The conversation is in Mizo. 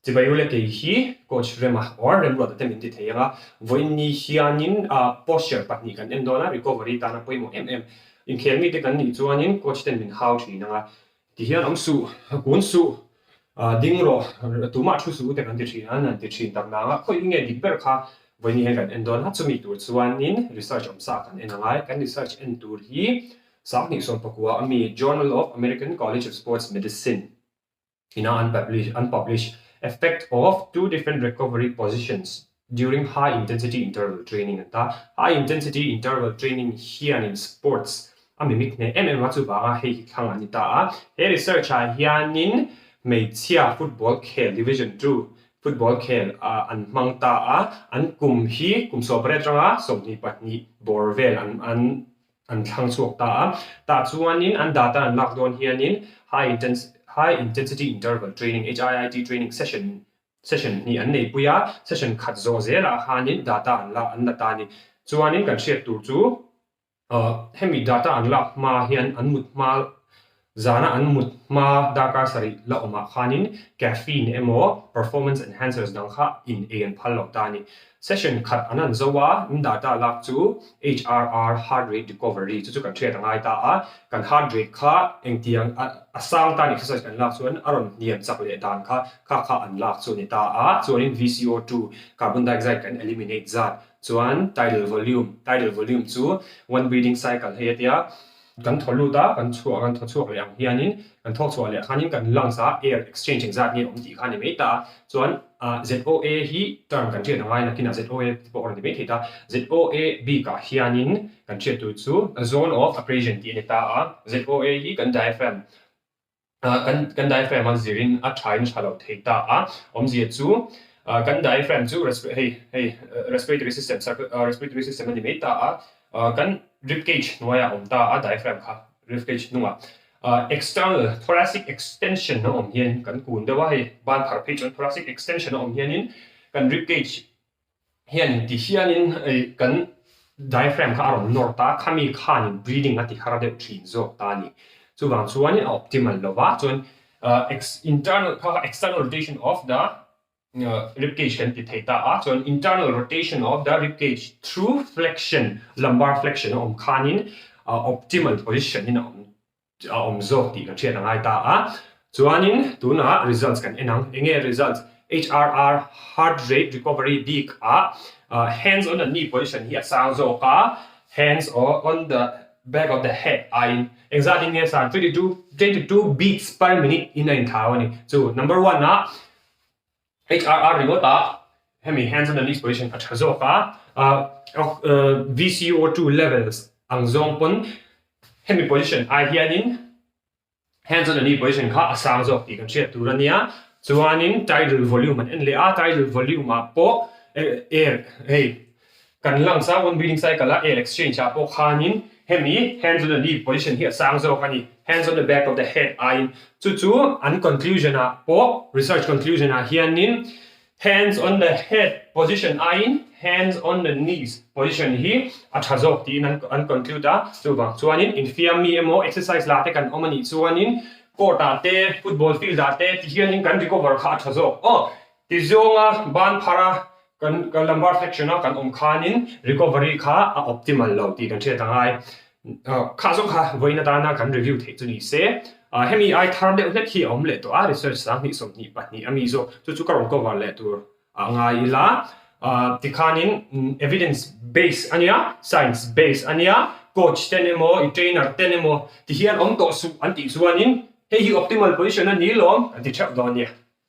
Chibai ule kei hi Coach Rema or Remruata te min ti thei ang a, vawiin ni hianin posture pahnih kan en dawn a, recovery tana pawimawh em em. Inkhel mite kan nih chuanin coach ten min hau thin ang a, ti hian awm suh, kun suh, ding rawh, tumah thu suh te kan ti thin a, an ti thin tak nang a, khawi nge dik ber kha vawiin ni hian kan en dawn a, chumi tur chuanin research awm sa kan en ang a, kan research en tur hi 2019 a mi Journal of American College of Sports Medicine ina an publish an publish Effect of two different recovery positions during high intensity interval training an ta. High intensity interval training hianin sports a mimik hneh em em a, chuvanga hei hi thlang an ni ta a. He research ah hianin hmeichhia football khel division two football khel an hmang ta a, an kum hi kum 18 atanga 22 bawr vel an an An thlang chhuak ta a, tah chuanin an data an lak dawn hianin high intensity high intensity interval training, HIIT training session session hnih an neipui a, session khat zawh zelah khanin data an la an la ta a ni. Chuanin kan hriat tur chu hemi data an lak hma hian an mut hma Zana an mut hma darkar sarih la awmah khanin caffeine emaw performance enhancers dang kha in ei an phal lo ta a ni. Session khat an han zo a, in data lak chu HRR, heart rate recovery, chu chu kan hriat a ngai ta a, kan heart rate kha engtiang a sang tan exercise kan lak chuan a rawn hniam chak leh dan kha kha kha an lak chu a ni ta a, chuanin VCO2, carbon dioxide kan eliminate zat chuan tidal volume, tidal volume chu one breathing cycle hei a tia. Kan thaw lut a, kan chhuah, kan thaw chhuak leh ang hianin kan thawk chhuah leh khanin kan lungs ah air exchange engzat nge awm tih kha a ni mai ta a. Chuan ZOA hi term kan hriat angai nakinah ZOA te pawh a rawn ti mai thei ta. ZOA bikah hianin kan hriat tur chu zone of abrasion tih a ni ta a. ZOA hi kan diaphragm Kan kan diaphragm a zirin a thain a tha lo thei ta a, awmzia chu kan diaphragm chu hei hei respiratory system respiratory system a ni mai ta a, kan rib cage hnuaiah a awm ta a diaphragm kha rib cage hnungah external thoracic extension a awm hian kan kun deuh a hei ban phar phei chuan thoracic extension a awm hianin kan rib cage Hian ti hianin kan diaphragm kha a rawn nawr ta a, khami khanin breathing a ti har deuh thin zawk ta a ni. Chuvang chuanin a optimal lo va, chuan internal kha external rotation of the rib cage kan ti thei ta a, chuan internal rotation of the rib cage through flexion, lumbar flexion a awm khanin optimal position in a awm. a awm zawk tih kan hriat a ngai ta a. Chuanin tunah results kan en ang. Enge results? HRR, heart rate recovery, bik ah hands on the knee position hi a sang zawk a, hands on the back of the head aiin engzat in nge san 22 22 beats per minute in a inthlau a ni. Chu number one ah HRR ringawt ah hemi hands on the knees position a tha zawk a, VCO2 levels ang zawng pawn hemi position ai hianin hands on the knee position kha a sang zawk tih kan hriat tur a nia. Chuanin tidal volume an en leh a, tidal volume ah pawh air hei kan lungs a one breathing cycle a air exchange ah pawh khanin hemi hands on the knee position hi a sang zawk a ni, hands on the back of the head aiin. Chu chu an conclusion ah pawh research conclusion ah hianin hands on the head position aiin hands on the knees position hi a tha zawk tiin an an conclude a. Chuvang chuanin infiam mi emaw exercise la te kan awm a nih chuanin court ah te football field ah te ti hianin kan recover kha a tha zawk aw. Ti zawnga ban phar a kan kan lumbar flexion a kan awm khanin recovery kha a optimal lo tih kan hriat a ngai. Kha zawng kha vawiin atana kan review theih chu ni se. Hemi ai thar deuh hlek hi a awm leh tawh a, research 2022 a mi zawk chu chu ka rawn cover leh tur a ngai ila. Tikhanin evidence base a nia, science base a nia, coach ten emaw i trainer ten emaw ti hian awm tawh suh an tih chuanin hei hi optimal position a ni lawm kan ti theuh dawn nia.